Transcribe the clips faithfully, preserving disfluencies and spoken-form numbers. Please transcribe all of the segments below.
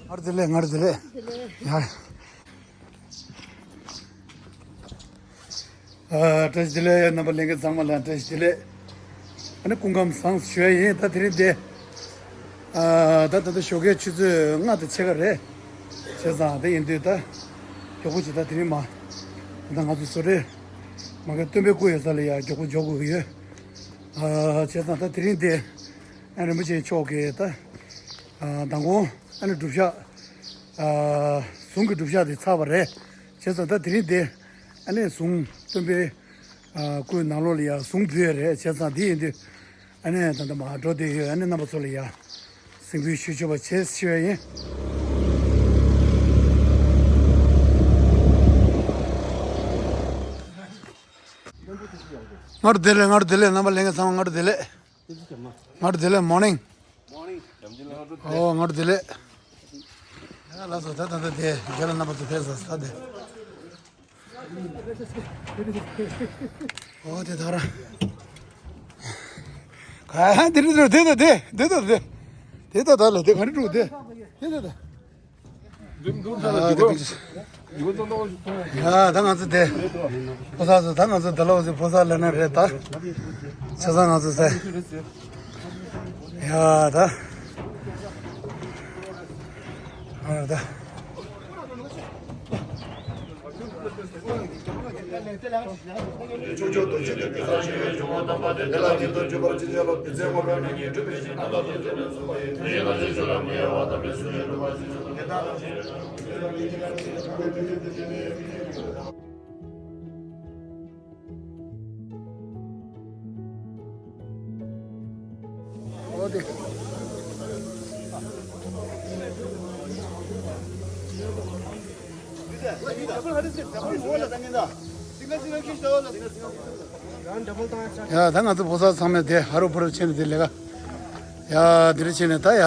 ངར་བདེ་ལེགས། ངར་བདེ་ལེགས། ཡ། ཨ། བཀྲ་ཤིས་བདེ་ལེགས། རྣམ་པ་ལྷན་རྒྱས་ཚང་མ་ལ་བཀྲ་ཤིས་བདེ་ལེགས། ཨ་ནི་སྐུ་ཁམས་བཟང་ཞུ་ཡ་ཡིན། ད་དེ་རིང་དེ། ཨ། ད་ད་ལྟ་ཞོགས་ཀའི་ཆུ་ཚོད་ལྔ་དང་ཕྱེད་ཀ་རེད། བྱས་ཙང་དེ་ཡིན་དུས་ད་མགྱོགས་པོ་ཅིག་ད་དེ་རིང་མ། ད་ང་ཚོ་བཟོ་གྲྭའི་མ་གི་སྟོན་པའི་སྐུ་ཡོད་ས་ལ་ཡ་མགྱོགས་པོ་འབྱོར་དགོས་ཀྱི་ཡོད། ཨ། བྱས་ཙང་ད་དེ་རིང་དེ། ཨ། རིན་པོ་ཆེ་མཆོག་གིས་ད། ཨ། མདང་དགོང་ཨ་ནི་སྒྲུབ་ཞག་ཨ། གཟུངས་ཀྱི་སྒྲུབ་ཞག་དེ་ཚར་བ་རེད། བྱས་ཙང་ད་དེ་རིང་དེ་ཨ་ནི་གཟུངས་སྟོན་པའི། ཨ། སྐུའི་ནང་ལོགས་ལ་ཡ་གཟུངས་ཕུལ་ཡ་རེད། བྱས་ཙང་དེ་ཡིན་དུས་ཨ་ནི་ད་ལྟ་མར་འགྲོ་བསྡད་ཡོད། ཨ་ནི་རྣམ་པ་ཚོ་ལ་ཡ་གཟིགས་འབུལ་ཞུ་ཆོག་པ་བྱེད་ཞུ་ཡ་ཡིན། ངར་བདེ་ལེགས། ངར་བདེ་ལེགས། རྣམ་པ་ལྷན་རྒྱས་ཚང་མ་ངར་བདེ་ལེགས། ང་རུ་དེ་ལས་མོར་ནིང་། ཨོ། ང་རུ་དེ་ལས། ཡ་ལགས་སོ། ད་ད་ད་དེ་རྒན་ལགས་རྣམ་པ་ཚོ་ཕེབས་ས་ས་དེ། ཨོ་དེ་ད་ར། ག་དེ་རེད་དེ་དེ་དེ་དེ་དེ་དེ་ད་ལ་དེ་ག་རེ་འགྲོ་དེ་དེ་དེ་དེ། ཡ་ད་ང་ཚོ་དེ་ཕོ་གསར་ཚོ། ད་ང་ཚོ་དེ་ལོག་ཚོ་ཕོ་གསར་ལབ་ན་རེད་ད། བྱས་ཙང་ང་ཚོ་ཟེར། ཡ་ད། ཨ་ད། ཕྱོགས་བཅུ་དུ་ཆེ་བའི་གེ་སར་ཞི་བའི་འབྱུང་བ་དམ་པ་དེ། དེ་ལ་ཉིད་དུ་གྱུར་པར་བྱིན་གྱིས་རློབས། དེ་ཚེ་དངོས་པོའི་ནང་ཉིད་གྲུབ་པའི་ཕྱིར། ནམ་མཁའ་ལྟར་བརྩེགས་ནས་གསུངས་པ་ཡི། དེ་བཞིན་གཤེགས་ཆོས་རབ་ཉི་ཤུ་པ་དམ་པའི་གསུང་ཡང་གྲུབ་པར་བྱིན་གྱིས་རློབས། ཡ་ད་ང་ཚོ་ཕོ་གསར་ཚང་མས་དེ་ཧ་རུ་ཕུ་རུ་བྱས་ནས་དེ་ལས་ཀ་ཡ་དེ་འདྲ་བྱས་ནས་ད་ཡ་ཨ་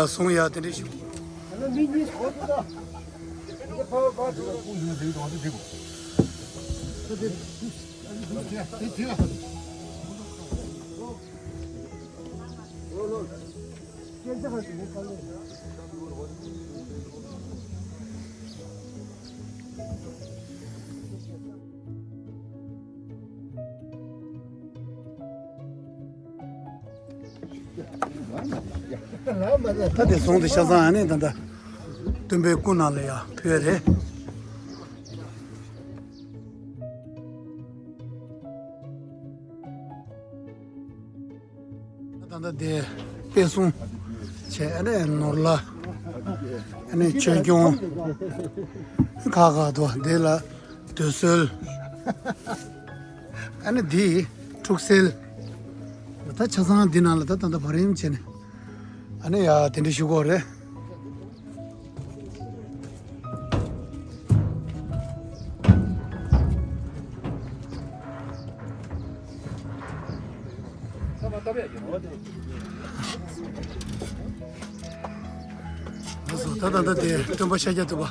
གསུང་ཡ་དེ་འདྲ་ཞིག་ད་དེ་བཟུང་དེ་ཤ་ཚང་ཨ་ནི་ད་ལྟ་སྟོན་པའི་སྐུ་ནང་ལ་ཡ་ཕུལ་རེད། ད་ལྟ་དེ་དཔེ་སྲུང་བྱས། ཨ་ནི་ནོར་ལྷ། ཨ་ནི་ཆོས་སྐྱོང་། ཁ་ཁ་དོ་དེ་ལ་འདོད་གསོལ། ཨ་ནི་འདི་འཁྲུག་སེལ། ད་ཆ་ཚང་འདི་ནང་ལ་ད་ད་ལྟ་བར་ཡིམ་བྱས་ནས་ཨ་ནི་ཡ་དེ་འདྲ་ཞུ་གོ་རེད། ལགས་སོ། ད་ད་ད་དེ་སྟོན་པ་ཤཱཀྱ་ཐུབ་པ་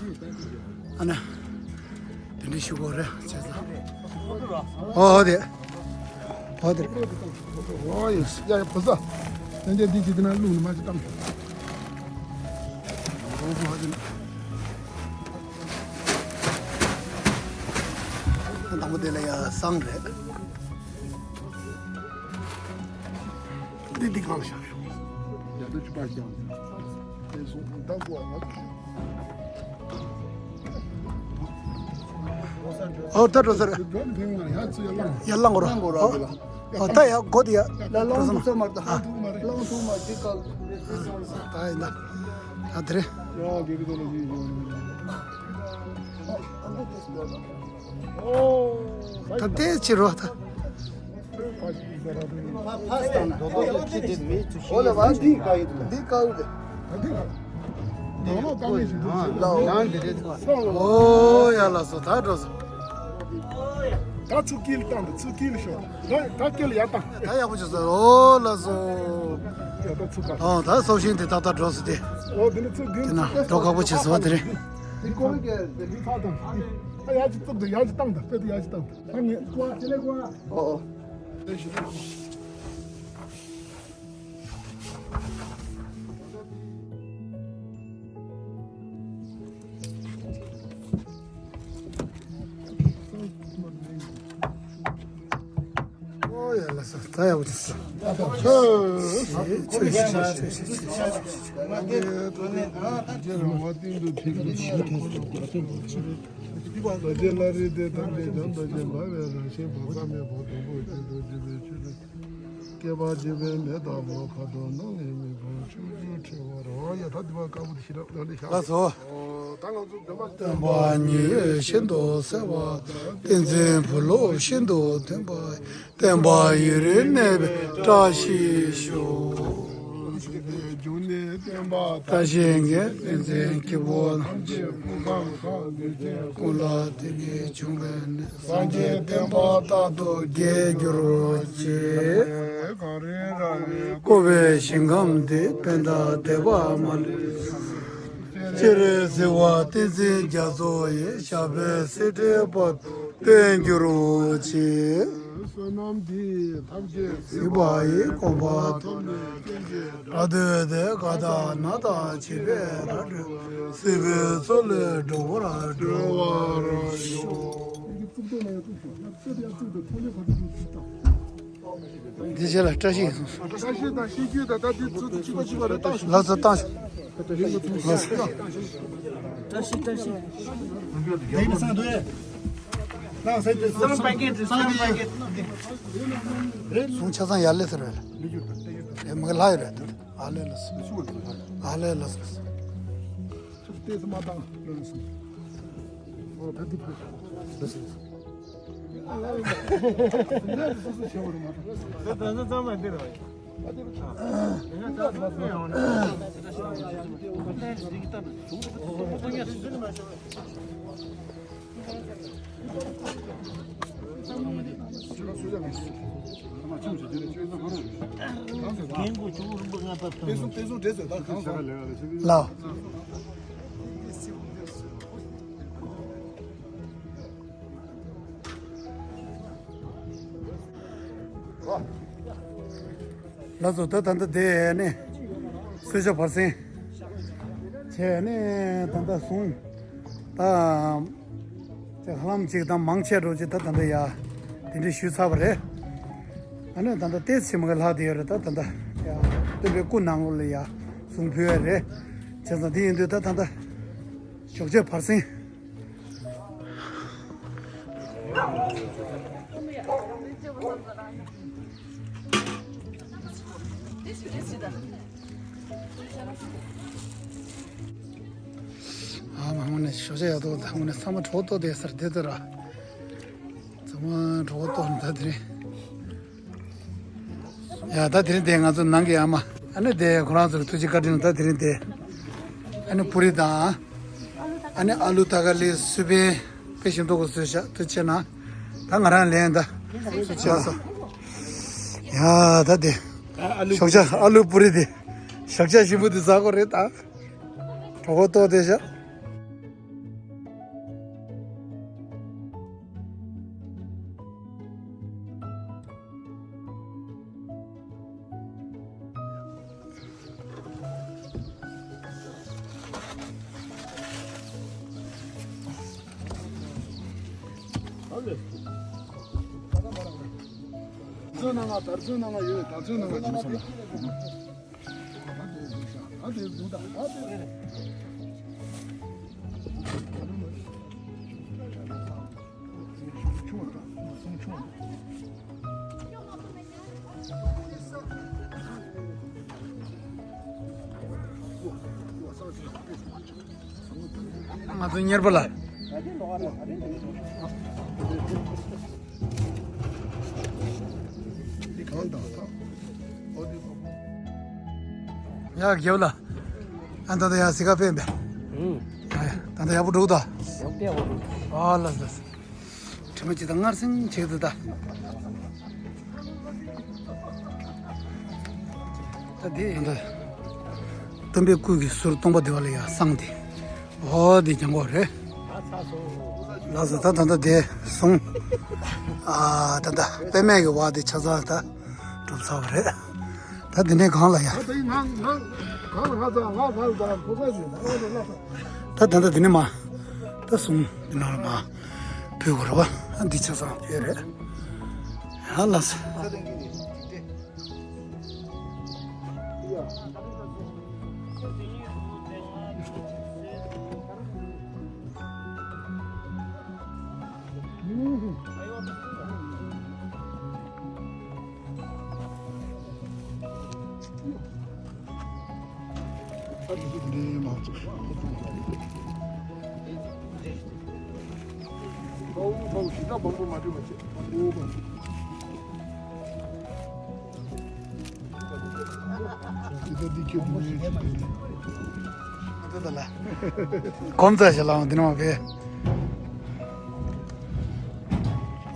ཨ་ནི་དེ་འདྲ་ཞུ་གོ་རེད་བྱས་ཙང་། ཨོ་དེ། ཨོ་དེ། ཨོ་ཡོ་ཡ་ཡ་བུ་ས། ནན་ཏན་འདི་ཅི་དེ་ན་བླུགས་ནས་མ་ཅི་བཏང་། ཨོ་དེ། དང་པོ་དེ་ལ་ཡ་བསང་རེད། འདི་འདི་གང་བཞག་ཤོག་ཡ་ད་ཅི་པར་ཀྱང་དེ་སོང་ད་གོ་ང་། ཨོ་ད་འགྲོ་ཟེར། ཡར་ལངས་རོགས། ཨོ་ད་ཡར་སྒོ་དེ་ཡར་ལ་ལངས་ཐུབ་ས་མ་རེད། ལངས་ཐུབ་མ་རེད། ད་ཡིན་ད། ད་དེ་རེད། ད་དེ་ཕྱིར་རོ་ད། ཕ་ཕ་སྟངས་ན། རྡོ་རྡོ་ཁྱི་དེ་མི་ཚུ་ཤི། འོ་ལ་བ་འདི་ག་ཡི་འདུག་འདི་ག་ཡི་འདུག་འདི་ནང་ལོགས་བཏང་ནས་ཞིག་འདུག་ལ་ཡང་འདི་རེད་ཚ། ཨོ་ཡ་ལགས་སོ། ད་འགྲོ་སོང་། ད་ཚུར་ཀིལ་བཏང་དང་ཚུར་ཀིལ་ཤོག་ད་ད་ཀིལ་ཡར་བཏང་། ད་ཡག་པོ་བྱས་སོང་། ཨོ་ལགས་སོ། ཡ་ད་ཚུར་བཏང་། ཨོ་ད་སོག་ཤིང་དེ་ཏག་ཏག་འགྲོ་སོང་དེ། ཨོ་འདི་ནི་ཚུར་འདི་དེ་ན་འགྲོ་ཁག་པོ་བྱས་སོང་བ་དེ་རེད། འདི་ཀོ་རི་གེ་འདི་ཚ་དང་ད་ཡར་གྱི་བཙུགས་དང་ཡར་གྱི་བཏང་དང་དཔེ་དེ་ཡར་གྱི་བཏང་དང་། ད་ངས་ཀོ་དེ་ལས་ཀོ་ཨོ་ཨོ། ད་ཡག་པོ་ཅིག་ཟ། ཆོས་ཆོས་ཆོས་ཆོས་ཆོས་ཆོས། སྐྱེས་པ་འཇིག་པའི་མེ་ཏོག་མོ་ཁ་དོག་ནང་ནས་མི་ཕམ་ཆུ་ཆུ་ཁྲི་བ་རོ། ཡ་ད་འདི་བ་དཀར་པོ་དེ་ཤི་རབ་ལ་ལེ་ཤ། ལགས་སོ། ད་ང་ཚོ་སྟོན་པ་ཉིད་ཤིན་ཏུ་གསལ་བ། ཏིང་འཛིན་བུ་སློབ་ཤིན་ཏུ་མཐུན་པ། བསྟན་པ་ཡུན་རིང་གནས་པའི་བཀྲ་ཤིས་ཤོག། བརྟན་པ་བཀྲ་ཤིས་རྒྱལ། ཏིང་འཛིན་སྐྱེས་བུ་རྣམས་ཀྱི་སྐུ་ཁམས་བཟང་། ལུས་ཅན་ཀུན་ལ་བདེ་སྐྱིད་འབྱུང་བའི་གནས། སངས་རྒྱས་བསྟན་པ་རྟག་ཏུ་རྒྱས་གྱུར་ཅིག། བསྐོར་བའི་ཞིང་ཁམས་འདི། ཕན་དང་བདེ་བ་མ་ལུས། སྤྱན་རས་གཟིགས་དབང་བསྟན་འཛིན་རྒྱ་མཚོ་ཡི། ཞབས་པད་སྲིད་མཐའི་བར་དུ་བརྟན་གྱུར་ཅིག། བསོད་ནམས་འདི་ཐམས་ཅད་གཟིགས་པ་ཡི། གོ་འཕང་ཐོབ་པའི་རྒྱུར་གྱུར་ཅིག། བཀའ་དྲིན་ཆེ། བཀའ་དྲིན་ཆེ། སྲིད་པའི་མཚོ་ལས་འགྲོ་བར་འགྲོ་བར་ཤོག། འདི་རྗེས་ལ་བཀྲ་ཤིས་གསུངས་སོང་། བཀྲ་ཤིས་དང་ཤིས་རྒྱུད་དང་ད་འདི་ཚུལ་དུ་གཅིག་པ་གཅིག་པ་རེ་བཏང་ཤོག། ལགས་སོ་བཏང་ཤོག། ལགས་སོ། བཀྲ་ཤིས་བཀྲ་ཤིས། གསུང་ཆ་ཚང་ཡར་ལས་ཟེར་བས་ལ། ཨེ་མ་གི་ལྷ་ཡོད་རེད། ཨ་ལས་ལགས་སོ། ཨ་ལས་ལགས་སོ། ལགས་སོ། ལགས་སོ། ཨོ་ད་འདི་ཕ། ལགས་སོ། ད་ད་ད་ཚང་མ་འདི་རེད། ལགས། ལགས་སོ། ད་ད་ལྟ་དེ་ནས་གསོལ་ཇ་བར་གསེང་བྱས་ནས་ད་ལྟ་བཟུང་། ད་ཅིག་ཧ་ལམ་ཅིག་དང་མང་ཆེ་འགྲོ་ཅིག་ད་ད་ལྟ་ཡ་དེ་འདྲ་ཞུས་ཚར་བ་རེད། ཨ་ནི་ད་ལྟ་ཏོག་ཙམ་མ་གི་ལྷག་བསྡད་ཡོད་རེད། ད་ད་ལྟ་ཡ་སྟོན་པའི་སྐུ་ནང་ལོགས་ལ་ཡ་གཟུངས་ཕུལ་བ་རེད། བྱས་ཙང་དེ་ཡིན་དུས་ད་ད་ལྟ་ཞོགས་ཇ་བར་གསེང་། ཨ་མ་དངོས་གནས་ཞོགས་ཇ་ཡག་ཏོག་ད་དངོས་གནས་ཚང་མ་གྲོད་ཁོག་ལྟོགས་བསྡད་ས་རེད་དེ་ལྟར། ཚང་མ་གྲོད་ཁོག་ལྟོགས་ནས་ད་དེ་རིང་། ཡ་ད་དེ་རིང་དེ་ང་ཚོ་ནང་གི་ཨ་མ། ཨ་ནི་དེ་ཁོ་རང་ཚོར་ཐུགས་རྗེ་བཀའ་དྲིན་ད་དེ་རིང་དེ། ཨ་ནི་པུ་རི་དང་། ཨ་ནི་ཨ་ལུ་ཏ་ཀ་ལི་སུ་པན་དཔེ་ཞིམ་ཏོག་གོ་བཟོས་ཤག་ཐུགས་རྗེ་ཆེ་གནང་། ད་ང་རང་ལེན་ད། ཐུགས་རྗེ་ཆེ་གནང་། ཡ་ད་དེ། ཞོགས་ཇ་ཨ་ལུ་པུ་རི་དེ། ཞོགས་ཇ་ཞིམ་པོ་དེ་ཟ་དགོས་རེད་ད། གྲོད་ཁོག་ལྟོགས་བསྡད་ཤག། ཚོད་ནང་ང་དར་ཚོད་ནང་ང་ཡོད། དར་ཚོད་ནང་ང་བྱུང་སོང་། ང་ཚོ་གཉེར་པ་ལ། ཡ་རྒྱབ་ལ། ཨ་ད་ད་ཡ་སི་ཀ་ཕན་པས། ཨུམ། ཨ་ད་ད་ཡག་པོ་འགྲོ་གི་ད། ཡག་པོ་ཡག་པོ་འགྲོ། ཨ་ལ་ལ། དྲི་མ་ཅི་དང་མངར་སིང་བྱེད་དུ་ད། ད་དེ་ཡིན་ད། སྟོན་པའི་སྐུ་གི་ཟུར་སྟོང་པ་དེ་བ་ལ་ཡ་བསང་དེ། ཨོ་དེ་ཀྱང་གོ་རེད། ལགས་སོ། ད་ད་ད་དེ་སོང་། ཨ་ད་ད་པད་མའི་གི་བ་དེ་ཆ་ཚང་ད་གྲུབ་ཚར་བ་རེད། ད་དེ་ནས་གང་ལ་ཡ། ད་དེ་ང་ང་གང་ལ་ང་ཚ་ང་ཚ་ང་ཚ་ཕོ་ས་ཞིག་ད་ད་ད་དེ་ནས་མ། ད་སོང་དེ་ནང་ལ་མ། བུ་གོ་ར་བ་འདི་ཆ་ཚང་ཡོད་རེད། ཡ་ལགས་སོ། གོམ་ཚ་ཞལ་ལག་འདི་ནང་ཕེབས།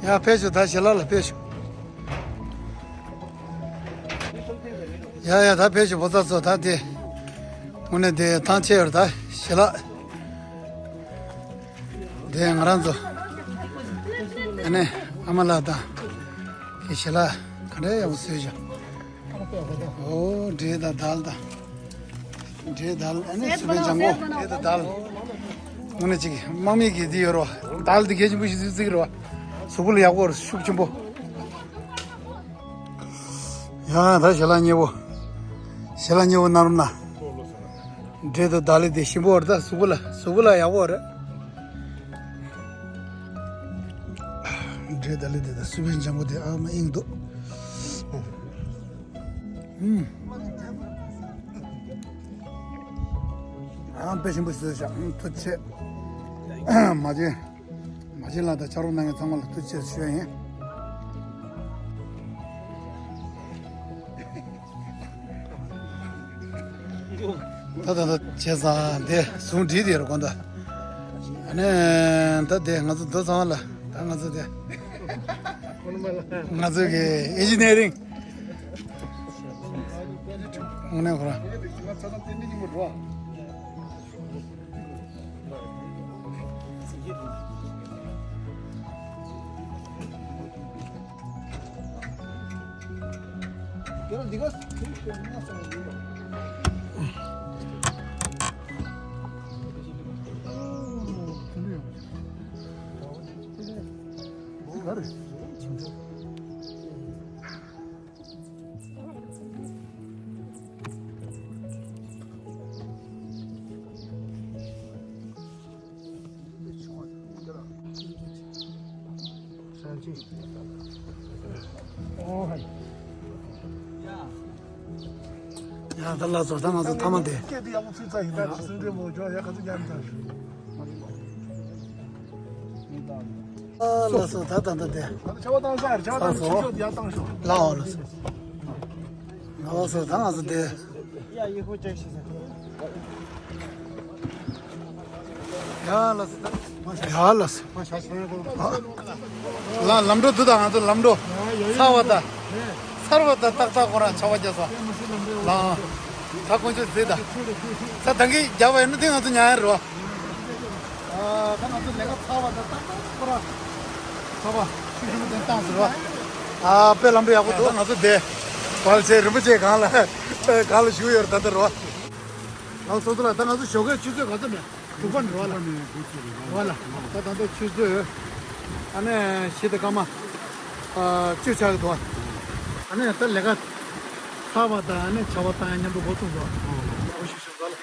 ཡ་ཕེབས་ཤོག་ད་ཞལ་ལག་ལ་ཕེབས་ཤོག་ཡ་ཡ་ད་ཕེབས་ཤོག་བོ་ཚ་ཚོ་ད་དེ། དངོས་གནས་དེ་ཐང་ཆད་ཡོད་ད་ཞལ་ལག་དེ་ང་རང་ཚོ། ཨ་ནི་ཨ་མ་ལགས་དང་། དེ་ཞལ་ལག་ག་འདྲ་ཡག་པོ་བཟོས་བཞག་ཨོ་འབྲས་དང་དལ་དང་། འབྲས་དལ་ཨ་ནི་སུ་བན་ལྗང་གུ་འབྲས་དང་དལ། དངོས་གནས་ཅིག་དམག་མི་གི་འདི་ཡོད་རོ། དལ་འདི་གལ་ཆེན་པོ་ཞིག་བརྩི་གི་རོ། གཟུགས་པོ་ལ་ཡག་པོ་རེད་ཤུགས་ཆེན་པོ། ཡ་ད་ཞལ་ལག་མཉེས་པོ། ཞལ་ལག་མཉེས་པོ་གནང་རོགས་གནང་། འབྲས་དང་དལ་འདི་ཞིམ་པོ་རེད་ད་གཟུགས་པོ་ལ་གཟུགས་པོ་ལ་ཡག་པོ་རེད། འབྲས་དལ་འདི་དང་སུ་བན་ལྗང་གུ་དེ་ཨ་མ་ཨིང་འདུག་ཨུམ། ཨ་དཔེ་ཞིམ་པོ་ཞིག་བཟོས་ཤག་ཨུམ་ཐུགས་རྗེ་ཆེ། མ་བྱན། མ་བྱན་ལགས་དང་ཕྱག་རོགས་གནང་མཁན་ཚང་མ་ལ་ཐུགས་རྗེ་ཆེ་ཞུ་ཡ་ཡིན། ད་ད་ད་བྱས་ཙང་དེ་ཟུང་འབྲེལ་དེ་རུ་དགོངས་དག་ཨ་ནི་ད་དེ་ང་ཚོ་རྡོ་ཚང་ལ་ད་ང་ཚོ་དེ། ང་ཚོ་གི་ཨིན་ཇི་ནི་ཡ་རིང་། དངོས་གནས་ཁོ་རང་། ཡ་ད་ལགས་སོ་ད་ང་ཚོ་ཐ་མ་དེ། སྐད་དེ་ཡག་པོ་ཚིག་ཚ་ཡིན་ད་ཅི་སེམས་ཁྲལ་མོ་ཇོ་ཡ་ག་ཚོད་རྒྱབ་ད། ཨ་ལགས་སོ་ད་ད་ད་དེ། ད་ཆ་བ་བཏང་ས་རེད་ཆ་བ་བཏང་ཆ་ཆོད་ཡ་བཏང་ཤོག་ལགས་འོ་ལགས་སོ། ལགས་སོ་ད་ང་ཚོ་དེ། ཡ་ཡི་ཧུ་ཅེག་ཤི་ཟེར། ཡ་ལགས་སོ་ད། ཡ་ལགས་སོ། ལ་ལམ་འགྲོ་འདི་དང་ང་ཚོ་ལམ་འགྲོ། ཚར་བ་ད། ཚར་བ་ད་ཏག་ཏག་ཁོ་རང་ཆ་བ་རྒྱབ་ས། ལ། ད་དཀོན་མཆོག་ཟེར་ད། ས་ད་གིན་རྒྱབ་པ་ཡིན་ན་དེ་ང་ཚོ་ཉལ་ཡ་རེད་བ། ཨ་ད་ང་ཚོ་ལས་ཀ་ཚར་བ་ད་ཏག་ཏག་ཁོ་རང་། ཚར་བ། ཆུ་ཆུ་མོ་དེ་བཏང་ཟེར་བ། ཨ་དཔེ་ལམ་འགྲོ་ཡག་པོ་འདུག་ང་ཚོ་དེ། བལ་ཆེ་རིན་པོ་ཆེ་གང་ལ། གང་ལ་བཞུགས་ཡོད་རེད་ད་ལྟ་རེད་བ། ལགས་སོ་ལགས་ད་ང་ཚོ་ཞོགས་ཀའི་ཆུ་ཚོད་ག་ཚོད་མེད། དྲུག་པ་འགྲོ་བ་ལ། འགྲོ་བ་ལ། ད་ད་ལྟ་ཆུ་ཚོད། ཨ་ནི་བཞི་དང་སྐར་མ། ཨ་བཅུ་ཆགས་ཀྱི་འདུག་ཨ་ནི་ད་ལས་ཀ། ཚར་བ་དང་ཨ་ནི་ཆར་པ་བཏང་ཡ་མཉམ་དུ་འགོ་བཙུགས་འདུག་འོ་ཞིག་ཞིག་འདུག་ལ།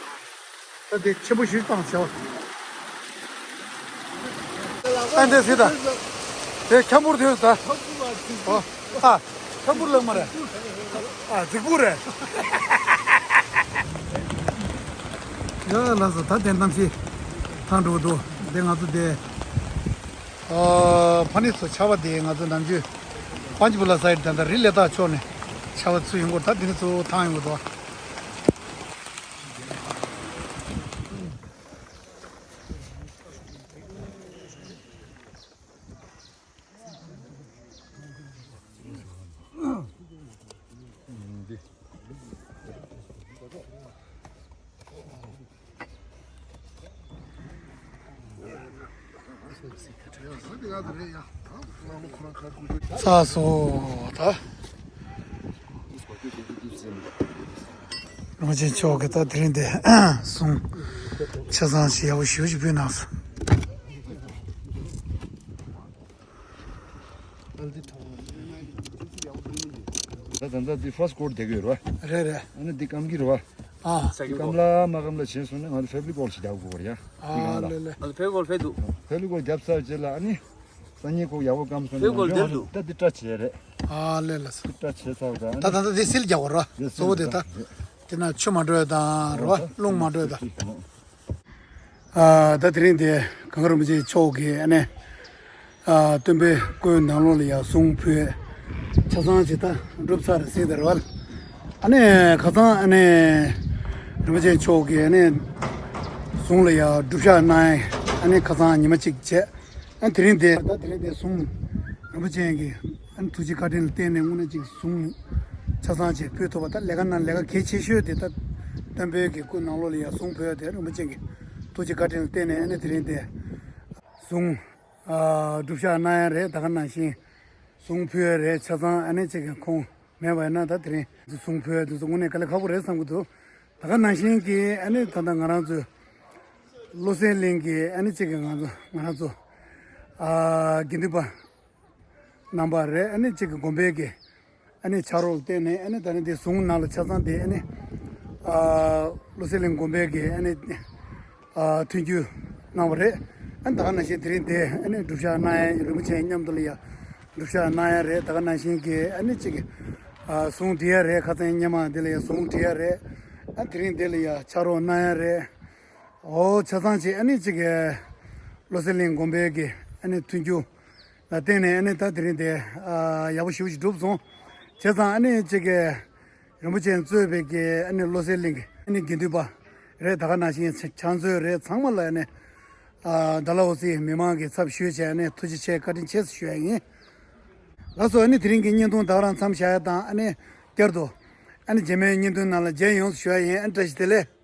ད་དེ་ཆེན་པོ་ཞིག་བཏང་བྱ་བ། ཨ་འདྲས་ཟེར་ད། དེ་ཁྱམ་བུར་ཐོན་ད། ཨོ། ཨ། ཁྱམ་བུར་ལགས་མ་རེད། ཨ་རྫིག་པོ་རེད། ཡ་ལགས་སོ་ད་དེ་གནམ་གཤིས་ཐང་འགྲོ་གི་འདུག་དེ་ང་ཚོ་དེ། ཨ་ཕ་ནི་ཚོ་ཆར་པ་དེ་ང་ཚོ་ནམ་རྒྱུན་པན་ཇ་བུ་ལ་སའིད་ད་ལྟ་རི་ལས་ཐག་ཕྱོགས་ནས་ཆར་པ་ཚུད་ཡོང་གི་ད་དེ་ནི་ཚུར་ཐང་ཡོང་གི་འདུག་ཚར་སོང་ད། རིན་པོ་ཆེ་མཆོག་གིས་ད་དེ་རིང་འདི་གསུང་ཆ་ཚང་ཞིག་ཡག་པོ་ཞེ་པོ་ཞིག་ཕུལ་གནང་སོང་། ད་ ད་ལྟ་འདི་first coat བསྡད་ཀྱི་ཡོད་རེད་བ། རེད་རེད། ཨ་ནི་འདི་སྐམ་གྱི་རེད་བ། ཨ། འདི་སྐམ་ལ་མ་སྐམ་ལ་བྱས་སོང་ན་ང་ཚོ་ཕེབ་ལི་ཀོལ་ཞིག་རྒྱག་དགོས་པ་རེད་ཡ། འདི་ཨ་སྒང་ལ། ལེ་ལེ། ཨ་ཕེབ་ལི་ཀོལ་ཕེབ་འདུག་ཕེབ་ལི་ཀོལ་བརྒྱབ་ཚར་རྗེས་ལ་ཨ་ནི། སང་ཉིན་ཁོ་ཡག་པོ་སྐམ་སོང་ན་ཕེབ་ལི་ཀོལ་ང་ཚོ་བསྡད་འདུག་ད་འདི་སྐྲ་བྱས་རེད། ཨ་ལེ་ལེ། འདི་སྐྲ་བྱས་ཚར་བ་དང་། ད་ད་ད་འདི་སིལ་རྒྱག་དགོས་རེད་བ། འདི་གཙོ་བོ་སིལ་དེ་ད། རྒྱག་དེ་ན་ཆུ་མ་འགྲོ་ཡ་དང་རེད་བ། རླུང་མ་འགྲོ་ཡ་དང་། ཨ། ད་དེ་རིང་དེ་གངས་རིན་པོ་ཆེ་མཆོག་གིས་ཨ་ནི། ཨ། སྟོན་པའི་སྐུའི་ནང་ལོགས་ལ་ཡང་གཟུངས་ཕུལ་ཆ་ཚང་ཅིག་ད་གྲུབ་ཚར་ཟིན་དེ་རེད་བ། ཨ་ནི་ཁ་སང་ཨ་ནི་རིན་པོ་ཆེ་མཆོག་གིས་ཨ་ནི་གཟུངས་ལ་ཡང་སྒྲུབ་ཞག་གནང་ཡ་ཨ་ནི་ཁ་སང་ཉི་མ་གཅིག་བྱས། ཨ་དེ་རིང་དེ་ད་དེ་རིང་དེ་གཟུངས་རིན་པོ་ཆེ་གི་ཨ་ཐུགས་རྗེ་བཀའ་དྲིན་ལ་བརྟེན་ནས་དངོས་གནས་ཅིག་གཟུངས་ཆ་ཚང་ཅིག་ཕུལ་ཐུབ་པ། ད་ལས་ཀ་ནང་ལས་ཀ་གལ་ཆེ་ཤོས་དེ་ད་སྟོན་པའི་གི་སྐུ་ནང་ལོགས་ལ་ཡང་གཟུངས་ཕུལ་དེ་རིན་པོ་ཆེ་གི་ཐུགས་རྗེ་བཀའ་དྲིན་ལ་བརྟེན་ནས་ཨ་ནི་དེ་རིང་དེ་གཟུངས་ཨ་སྒྲུབ་ཞག་གནང་ཡ་རེད། ད་ག་ནང་བཞིན་གཟུངས་ཕུལ་ཡ་རེད། ཆ་ཚང་ཨ་ནི་ཅིག་གི་ཁོང་མེད་པ་ཡིན་ན་ད་དེ་རིང་གཟུངས་ཕུལ་ཡ་དེ་ཚོ་དངོས་གནས་དཀའ་ལས་ཁག་པོ་རེད་བསམ་གི་འདུག་ད་ག་ནང་བཞིན་གྱི་ཨ་ནི་ད་ལྟ་ང་རང་ཚོའི་བློ་གསལ་གླིང་གི་ཨ་ནི་གཅིག་གི་ང་ཚོ་ང་རང་ཚོ་ཨ་དགེ་འདུན་པ་རྣམ་པ་རེད། ཨ་ནི་གཅིག་གི་དགོན་པའི་གི་ཨ་ནི་ཕྱག་རོགས་བརྟེན་ནས་ཨ་ནི་ད་ནི་དེ་གཟུངས་ནང་ལ་ཆ་ཚང་དེ་ཨ་ནི་ཨ་བློ་གསལ་གླིང་དགོན་པའི་གི་ཨ་ནི་ཨ་མཐུན་འགྱུར་གནང་བ་རེད། ཨ་ནི་ད་ག་ནང་བཞིན་དེ་རིང་དེ་ཨ་ནི་སྒྲུབ་ཞག་གནང་ཡ་རིན་པོ་ཆེ་མཉམ་དུ་ལ་ཡ་སྒྲུབ་ཞག་གནང་ཡ་རེད། ད་ག་ནང་བཞིན་གི་ཨ་ནི་གཅིག་གི་ཨ་གཟུངས་འབྲི་ཡ་རེད། ཁ་སང་སྔོན་མ་འདི་ལ་ཡ་གཟུངས་འབྲི་ཡ་རེད། ཨ་དེ་རིང་འདི་ལ་ཡ་ཕྱག་རོགས་གནང་ཡ་རེད། ཨོ་ཆ་ཚང་ཅིག་ཨ་ནི་གཅིག་གི་བློ་གསལ་གླིང་དགོན་པའི་གི་ཨ་ནི་མཐུན་འགྱུར་ལ་བརྟེན་ནས་ཨ་ནི་ད་དེ་རིང་དེ་ཨ་ཡག་པོ་ཞེ་པོ་ཅིག་གྲུབ་སོང་། བྱས་ཙང་ཨ་ནི་གཅིག་གི་རིན་པོ་ཆེ་གཙོས་པའི་གི་ཨ་ནི་བློ་གསལ་གླིང་གི་ཨ་ནི་དགེ་འདུན་པ་རེད། ད་ག་ནང་བཞིན་ཕྱག་མཛོད་རེད། ཚང་མ་ལ་ཨ་ནི་ཨ་ཌལ་ཧོ་སི་མི་མང་གི་ཚབ་ཞུས་བྱས་ཨ་ནི་ཐུགས་རྗེ་ཆེ་བཀའ་དྲིན་ཆེ་ཞུ་ཡ་ཡིན། ལགས་སོ། ཨ་ནི་དེ་རིང་གི་བརྙན་ཐུང་ད་ག་རང་མཚམས་བཞག་ཡ་དང་ཨ་ནི་བསྐྱར་དུ་ཨ་ནི་རྗེས་མའི་བརྙན་ཐུང་ནང་ལ་མཇལ་ཡོང་ཞུ་ཡ་ཡིན། ཨ་ནི་བཀྲ་ཤིས་བདེ་ལེགས།